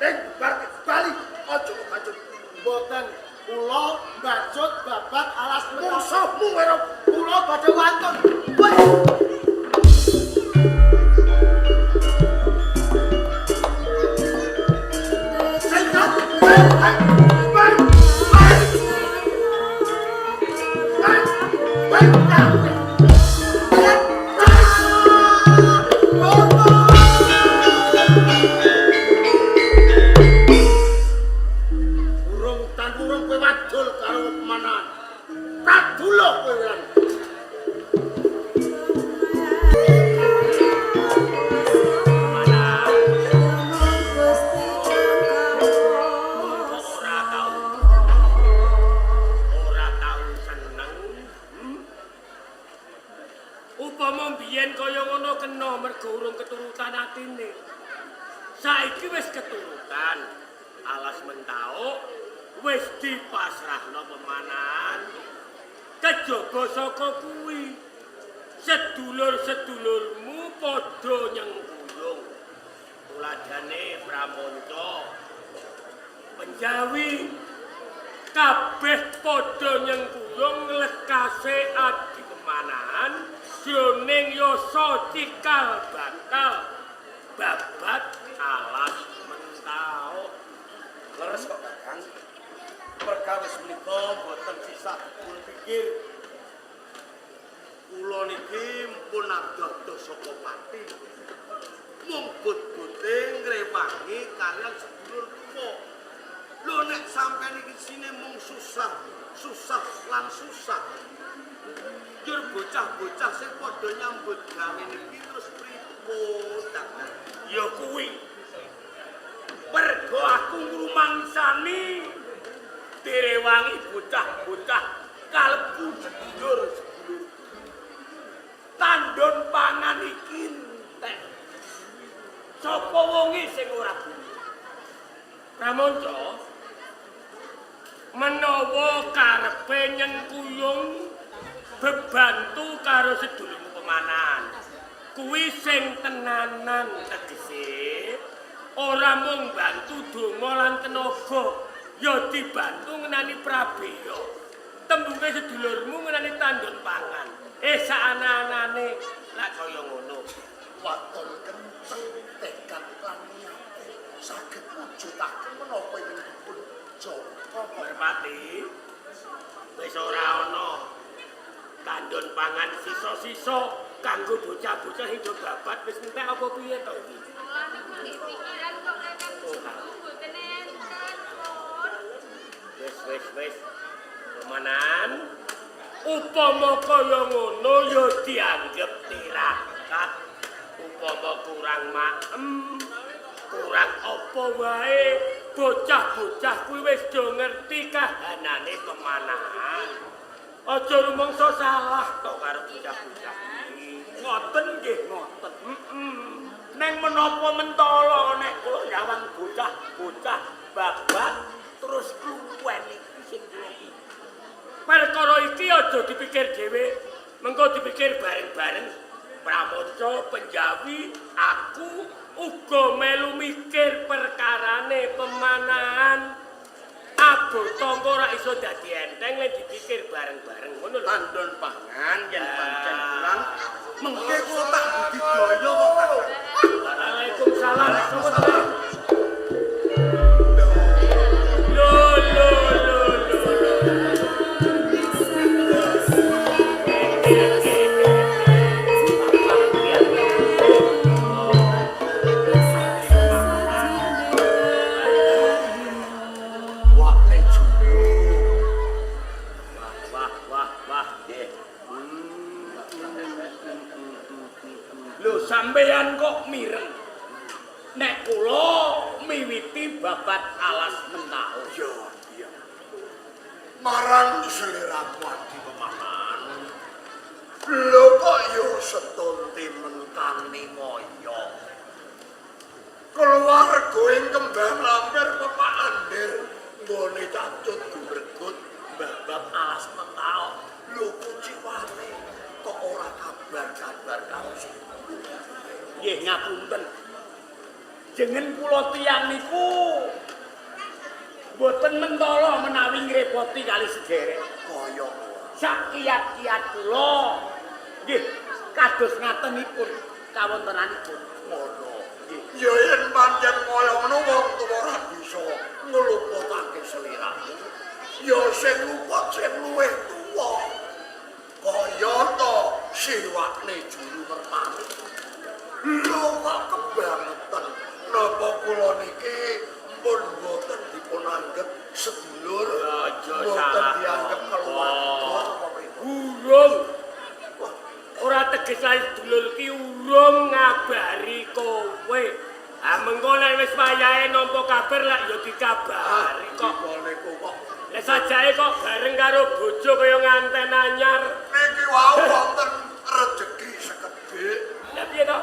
Ning bar bali aja kebacut. Mboten kula mbacut babat alas mentah. Mungsuhmu wero Kula badhe wantun. Weh. Singkat. Bali. Bali. Bali. Urung tan urung kowe wadul karo pemanan. Pradula kowe lan. Ora tau. Ora tau seneng. Upama mbiyen kaya ngono kena mergo urung keturutan atine. Saiki wis keturutan. Alas mentauk wis dipasrahno pemanan. Kejaba saka kuwi sedulur-sedulurmu padha nyengkuyung. Tuladhane Pramonca, Penjawi kabeh padha nyengkuyung nglekase adi pemanahan jroning yasa cikal bakal babat alas mentaok. Leres kok Kakang. Perkawis menika boten sisah dipun pikir. Kula niki pun adoh saka pati. Mung but-bute ngrewangi kaliyan sedulur tuwa. Lho nek sampeyan iki sine mung susah, susah lan susah. Njur bocah-bocah sing padha nyambut gawe niki terus pripun, Kakang? Ya kuwi. Mergo aku ngrumangsani direwangi bocah-bocah kalebu sedulur-sedulur. Tandon pangan iki entek. Sapa wonge sing ora bunyi? Pramonca, menawa karepe nyengkuyung bebantu karo sedulurmu pemanan. Kuwi sing tenanan tegese ora mung bantu donga lan tenaga, ya dibantu ngenani prabeya. Tembunge sedulurmu ngenani tandon pangan. Saana-anane lak kaya ngono. Waton kenceng tekad lan niate saged mujudaken menapa ingkang dipun jangka. Merpati, wis ora ana tandon pangan sisa-sisa kanggo bocah-bocah sing do babat wis entek apa piye to iki? Kula niku nggih pikiran kok Kakang Juru mboten enten pun. Wis wis wis. Pemanan, upama kaya ngono ya dianggep tirakat. Upama kurang maem, kurang apa wae, bocah-bocah kuwi wis do ngerti kahanane pemanahan. Aja rumangsa salah to karo bocah-bocah kuwi. Ngoten nggih, ngoten. Heeh. Neng menapa mentala nek kula nyawang bocah-bocah babat terus kluwen iki sing kula pikir. Perkara iki aja dipikir dhewe, mengko dipikir bareng-bareng. Pramonca, Penjawi, aku uga melu mikir perkarane pemanahan. Abot tangga ora iso dadi enteng nek dipikir bareng-bareng ngono lho. Tandon pangan yen pancen kurang mengke kula tak budidaya kok Kakang. Waalaikumsalam. Waalaikumsalam. Lho lho lho lho. Wate juru. Wah wah wah wah. Lho sampeyan kok mireng. Nek kula miwiti babat alas mentau. Ya, iya. Marang seliramu adi pemanan. Lho kok yo setonti mentani moyo. Keluarga ing kembang lampir pepak andir nggone cacut gumregut babat alas mentau. Lho kuciwane kok ora kabar-kabar karo Nggih ngapunten. Jengen kula tiyang niku mboten mentala menawi ngrepoti kali sederek. Kaya Sak kiat-kiat kula nggih kados ngatenipun kawontenanipun. Ngono. Ya yen pancen kaya ngono wong tuwa ora bisa ngluputake sliramu. Ya sing luput sing luwih tuwa. Kaya to siwakne juru merpati. Lho kok kebangetan. Napa kula niki pun mboten dipun anggep sedulur, Aja mboten salah dianggep keluarga apa pripun? Urung. Ora teges lae dulur ki urung ngabari kowe. Ah mengko nek wis wayahe nampa kabar lak ya dikabari kok. Niku kok. Lah sajake kok bareng karo bojo kaya nganten anyar. Niki wau wonten rejeki sekedhik. Lah piye to?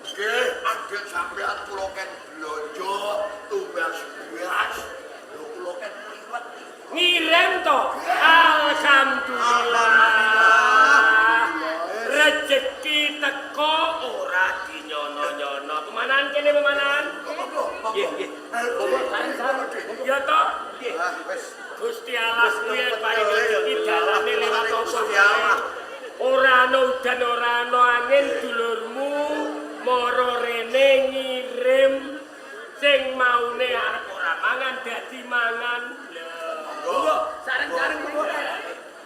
Nggih, anggek sampean kula ken blonjo tumbas beas. Lho kula ken liwet. Ngirim to. Alhamdulillah. Rejeki teko ora dinyono-nyono. Pemanan kene pemanan? Monggo, monggo. Nggih, nggih. Monggo sareng-sareng. Ya to. Nggih. Ah, wis. Gusti Allah kuwi paring rezeki dalane lewat apa Gusti Allah. Ora ana udan ora ana angin dulurmu mara rene ngirim sing maune arep ora mangan dadi mangan. Lho. Monggo sareng-sareng monggo.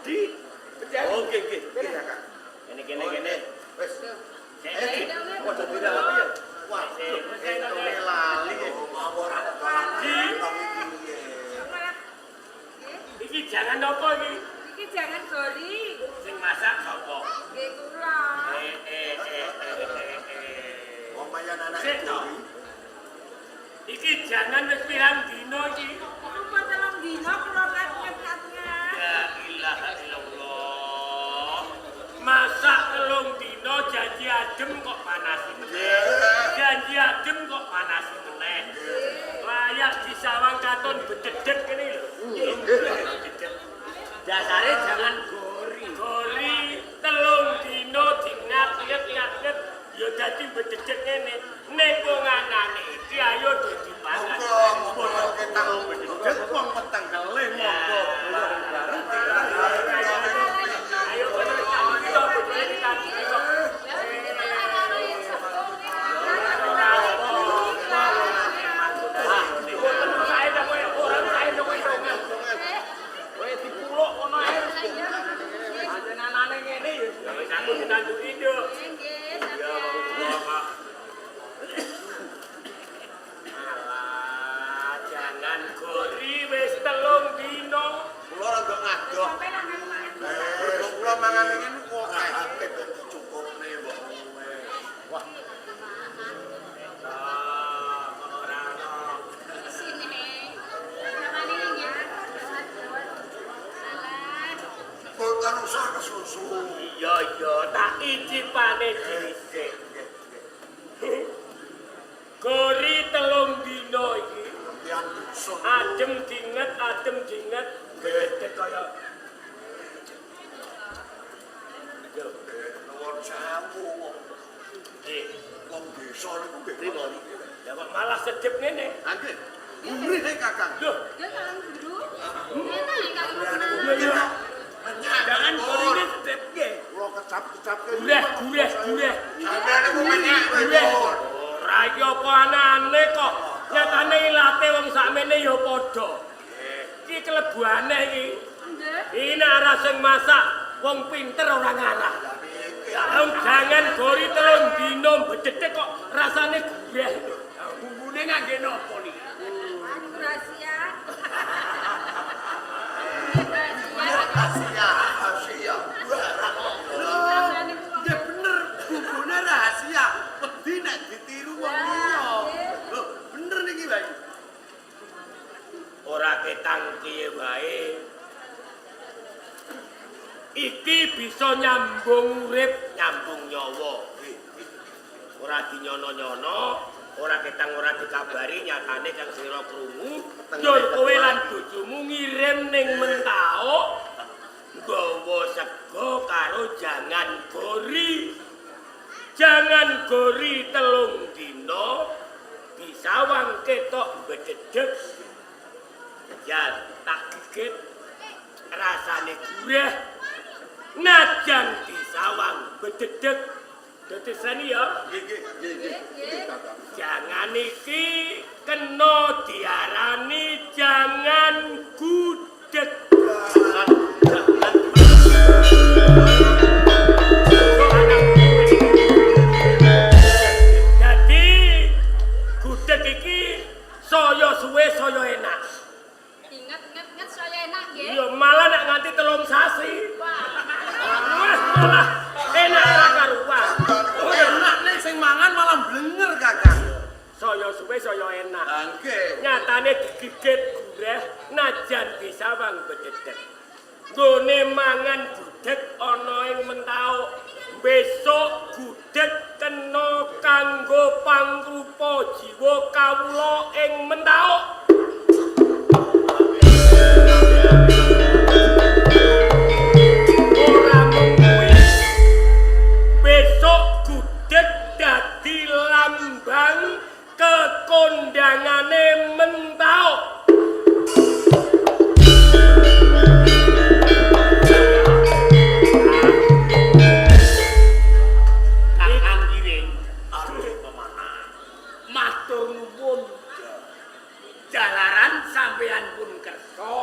Di penjali. Oke, nggih. Nggih, Kakak. Kene kene kene. Wis. Eh, Padha diralapi ya. Wah, entone lali. Mawon Di. Iki jangan apa iki? Iki jangan gori. Sing masak sapa? Nggih kula. Eh eh eh eh eh. Omayan anak Sik to. Iki jangan wis pirang dina iki. Rupa telung dina kula ngat-ngat. La ilaha illallah. Masak telung dina janji adem kok panas meneh. Janji adem kok panas meneh. Layak disawang katon bededek kene lho. Bededek. Dasare jangan gori. Gori telung dina dingat-ngat-ngat ya dadi bededek ngene. Ning wong anane iki ayo do dipangan. Monggo, monggo ketang bedhek wong peteng kelih monggo bareng-bareng. Ayo kono kita bojone ditandingi kok. Mboten sae ta kowe, ora sae ta kowe. Kowe dipuluk kono ae. Pancen anane ngene ya. Ya wis aku ditanduki, Nduk. Ya Allah. Alah, jangan gori wis telung dina. Kula rada ngadoh. Mergo kula mangan ngene kok akeh ben dicukupne mbok. Wah, Ah, ora ono. mboten usah kesusu. Iya, iya, tak icipane dhisik. Gori telung dina iki. Tiyang dusun. Adem dinget, adem dinget. Gedhe kaya. Yo, Nuwun sewu wong nggih. wong desa niku nggih pripun? Lah kok malah sedep ngene. Ha nggih. Gurih Kakang. Loh, iya. Jangan gorine sedep nggih. Kula kecap-kecapke. Gureh, gureh, gureh. Sampeyan niku menyek Gureh. pripun? Ora iki apa anane kok. Nyatane ilate wong sakmene ya padha. Iki kelebu aneh iki. Iki nek ora sing masak wong pinter ora ngarah. Wong jangan gori telung dina bedhedhek kok rasane gureh. Bumbune ngangge napa niki? Rahasia. Rahasia, rahasia. Ya bener, bumbune rahasia. Wedi nek ditiru wong liya. Lho, bener niki, Pak. Ora ketang piye wae. Iki bisa nyambung urip, nyambung nyawa. Ora dinyono-nyono, ora ketang ora dikabari nyatane kang sira krungu. Njur kowe lan bojomu ngirim ning Mentaok nggawa sego karo jangan gori. Jangan gori telung dina bisa Disawang ketok bededeg. Ya tak gigit rasane gurih. Najan disawang bededeg. Dadi seni ya. Nggih, nggih, nggih, nggih. Nggih. Jangan iki kena diarani jangan gudeg. Jadi gudeg iki saya suwe saya enak. Ingat ingat ingat saya enak nggih. Iya malah nek nganti 3 sasi. Wah. Wah, malah enak ora karuan. Enak nek sing mangan malah blenger, Kakang. Saya suwe saya enak. Lah nggih. Nyatane digigit gureh najan disawang bededeg. Nggone mangan gudeg ana ing Mentaok. Besok gudeg kena kanggo pangrupa jiwa kawula ing Mentaok. Ora mung kuwi. Besok gudeg dadi lambang kekondangane Mentaok. Kakang Giring, aduh pemana. Matur nuwun. Jalaran sampeyan pun kersa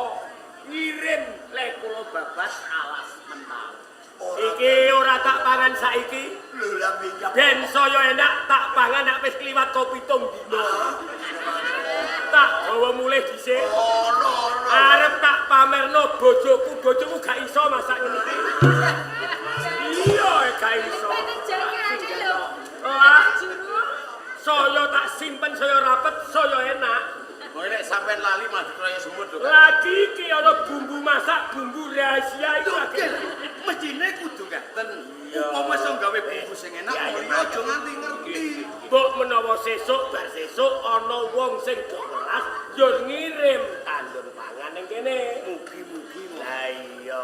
ngirim lek kula babas alas Mentaok. Iki ora tak pangan saiki. Lho lah minyak. Ben saya enak tak pangan nek wis kliwat ko 7 dina. Tak gawa mulih dhisik. Arep tak pamerno bojoku, bojoku gak iso masak ngene iki. Iya, gak iso. Mboten jangane lho. Lah, Juru. saya tak simpen saya rapet, saya enak. Kowe nek sampean lali malah dikroyok semut lho, Kakang. Lagi iki ana bumbu masak, bumbu rahasia iku lagi. Mestine kudu ngaten. Upama iso gawe bumbu sing enak, Iya, wong iya. liya aja nganti ngerti. Mbok menawa sesuk bar sesuk ana wong sing do welas yo ngirim tandur pangan ning kene. Mugi-mugi. Lah iya.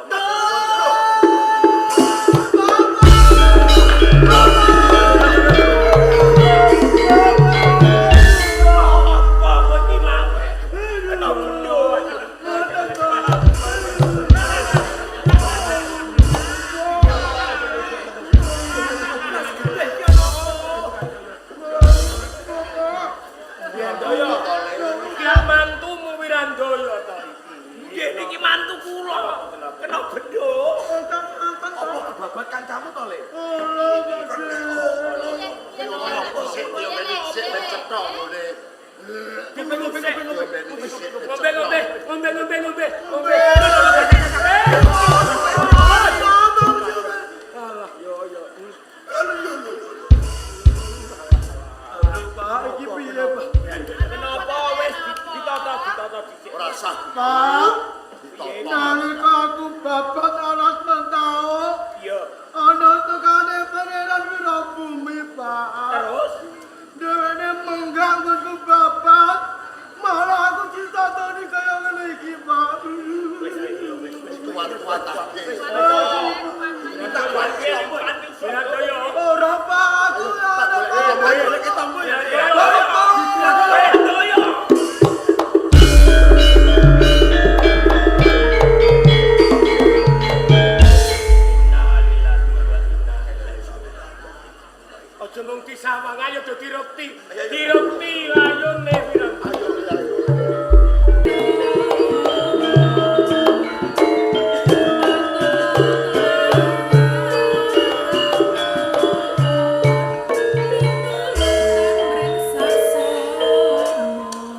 Apa kowe iki mau? Kena gendut. Wirandaya. Iki mantumu Wirandaya to iki. Nggih niki mantu kula. Kena gendut. Apa kebabat kancamu to, Le? Sik ben cetha ngene. Ngombe ngombe Ngombe sik. ngombe ngombe ngombe ngombe ngombe ngombe. Alah yo yo. Pak, iki piye, Pak? Kenapa wis ditata ditata dhisik. Ora sah Pak, ditata. nalika aku babat alas Mentaok, Iya. ana tekane Pangeran Wirabumi, Pak. Terus Dheweke menggah nggonku babat, malah aku ditatoni kaya ngene iki, Pak. wis wis wis wis. Kuat-kuatake. Wirandaya. Ora, Pak, aku ora, Pak. Golek tombo ya. Wirandaya. Aja mung disawang ayo do dirukti. Dirukti layone Wirandaya.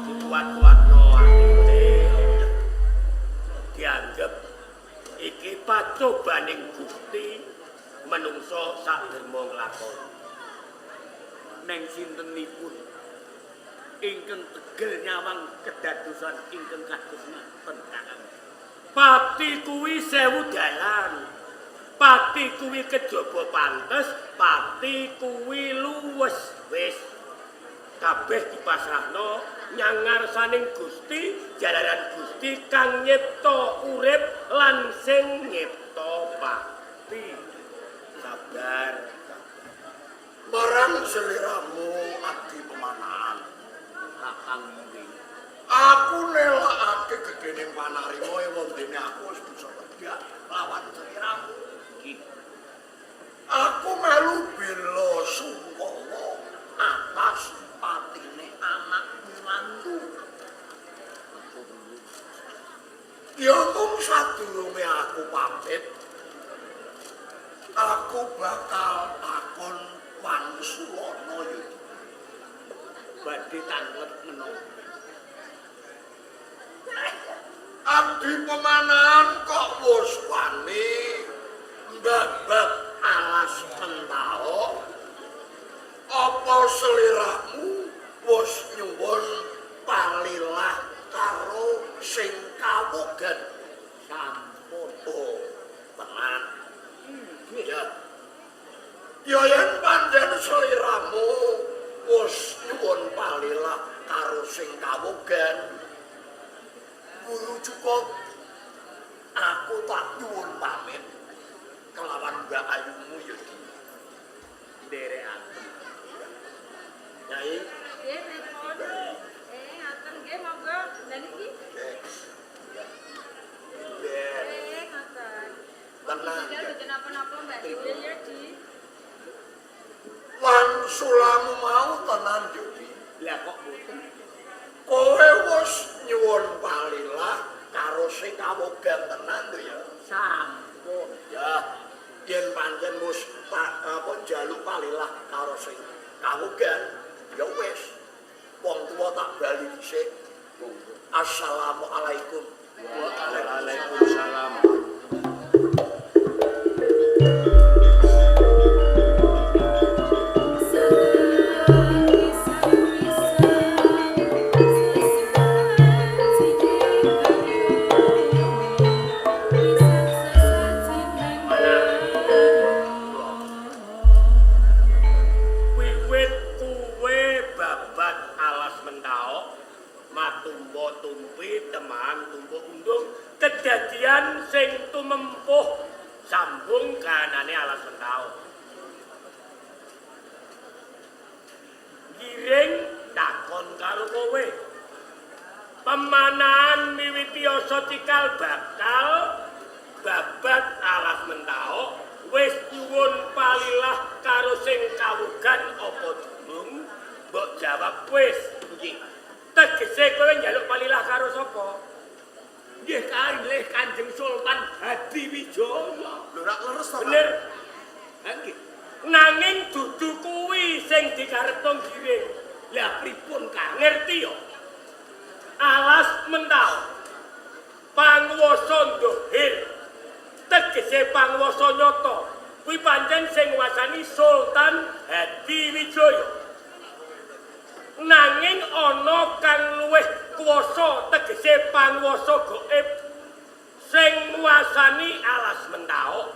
Dikuat-kuatno atine. Dianggep iki pacobaning Gusti menungso sak derma nglakoni. Neng sintenipun ingkang tegel nyawang kedadosan ingkang kados ngaten Kakang. Pati kuwi 1000 dalan. Pati kuwi kejaba pantes, pati kuwi luwes. Wis kabeh dipasrahno nyang ngarsaning Gusti, jalaran Gusti kang nyipta urip lan sing nyipta pati. Sabar. Marang seliramu abdi pemanahan. Kakang Giring. Aku nelakake gedhening panarima ewandene aku wis bisa wedhak lawan sliramu. Nggih. Aku melu bela sungkawa atas patine anak mantu. Ya mung sadurunge aku pamit, aku bakal takon wangsulana ya. Badhe tanglet menapa? Abdi pemanahan kok wis wani mbabat alas mentaok, apa seliramu wis nyuwun palilah karo sing kawugan? Sampun. Oh, tenan. Ya. Ya yen pancen seliramu wis nyuwun palilah karo sing kawugan, guru cukup aku tak nyuwun pamit kelawan Mbak Ayumu ya. Nderekaken. Nyai. Nggih, pripun? Ngaten nggih monggo. Lha niki? Ngaten. Tenang. Tinggal mboten napa-napa, Mbak. Ya, Di. Wangsulamu mau tenan, Yudi. Lah kok mboten? Kowe wis nyuwun palilah karo sing kawogan tenan to ya? Sampun. Ya, yen pancen wis tak apa njaluk palilah karo sing kawugan, ya wis. Wong tuwa tak bali dhisik. Assalamualaikum. Waalaikumsalam. Wiwit kuwe babat alas mentaok, matumba tumpi teman tumbuh undung, kedadian sing tumempuh sambung kanane alas mentaok. Giring takon karo kowe. Pemanahan miwiti asa cikal bakal babat alas mentaok wis nyuwun palilah karo sing kawugan apa durung? Mbok jawab wis. Nggih. Tegese kowe njaluk palilah karo sapa? Nggih kalih Kanjeng Sultan Hadiwijaya. Lho rak leres to, Pak? Bener. Ha nggih. Nanging dudu kuwi sing dikarepno Giring. Lah pripun Kang? Ngerti yo? Alas mentaok. Panguwasa ndohir. Tegese panguwasa nyata. Kuwi pancen sing nguwasani Sultan Hadiwijaya. Nanging ana kang luwih kuwasa, tegese panguwasa gaib sing nguwasani alas mentaok.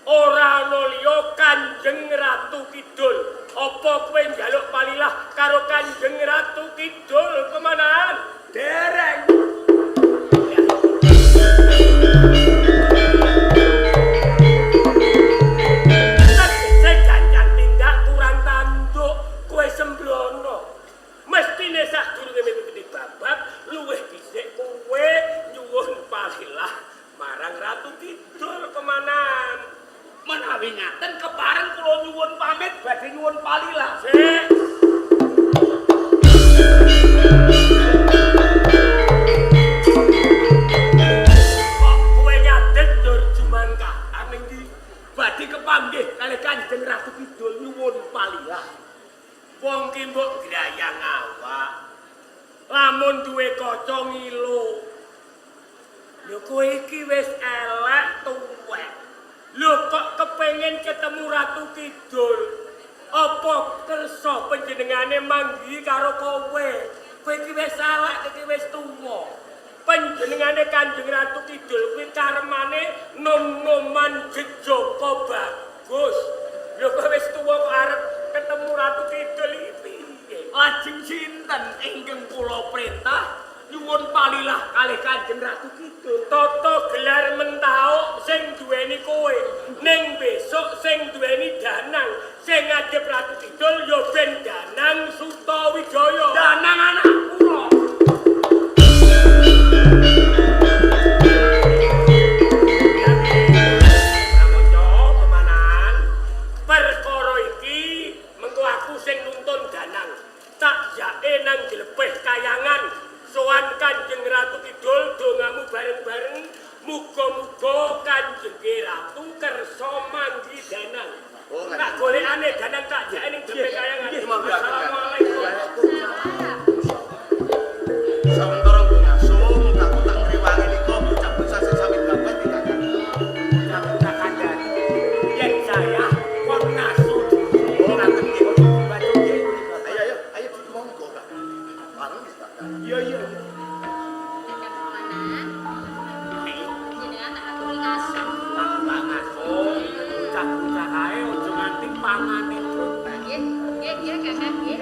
Ora ana liya Kanjeng Ratu Kidul. Apa kowe njaluk palilah karo Kanjeng Ratu Kidul pemanahan? Dereng. Tegese ganjan tindak kurang tanduk, kowe sembrono. Mestine sadurunge miwiti babat luwih dhisik kowe nyuwun palilah marang Ratu Kidul pemanahan. Menawi ngaten kepareng kula nyuwun pamit badhe nyuwun palilah. Sik. Kok kowe nyadek njur jumangkah ning ndi? Badhe kepanggih kalih Kanjeng Ratu Kidul nyuwun palilah. Wong ki mbok grayang awak. Lamun duwe kaca ngilo. Lho kowe iki wis elek tuwek. Lho kok kepengin ketemu Ratu Kidul? Apa kersa panjenengane manggihi karo kowe? Kowe iki wis elek, iki wis tuwa. Panjenengane Kanjeng Ratu Kidul kuwi karmane nom-noman jejaka bagus. Lho kowe wis tuwa kok arep ketemu Ratu Kidul iki piye? Lajeng sinten ingkang kula perintah nyuwun palilah kalih Kanjeng Ratu Kidul? Tata gelar mentaok sing duweni kowe, ning besok sing duweni danang Sing ngadhep Ratu Kidul ya ben Danang Sutawijaya. Danang anak kula. Pramoco pemanan. Perkara iki mengko aku sing nuntun Danang. Tak jake nang glepeh kayangan. Sowan Kanjeng Ratu Kidul dongamu bareng-bareng. Muga-muga Kanjeng Ratu kersa manggi Danang. Oh, ngaten. Tak golekane Danang tak jake ning glepeh kayangan. Nggih, monggo. Assalamualaikum. Salam. Sementara nggo ngaso, mung aku tak ngrewangi nika bocah-bocah sing sami babat iki Kakang. Bocah-bocah kandhani. Yen saya kon ngaso Oh, ngaten nggih. Bantu nggih. Ayo ayo ayo monggo Kakang. Bareng nggih Kakang. Iya iya. Kakang pemanan. Jenengan tak aturi ngaso. Aku tak ngaso. Bocah-bocah kae aja nganti pangane. Nggih, nggih, nggih Kakang nggih.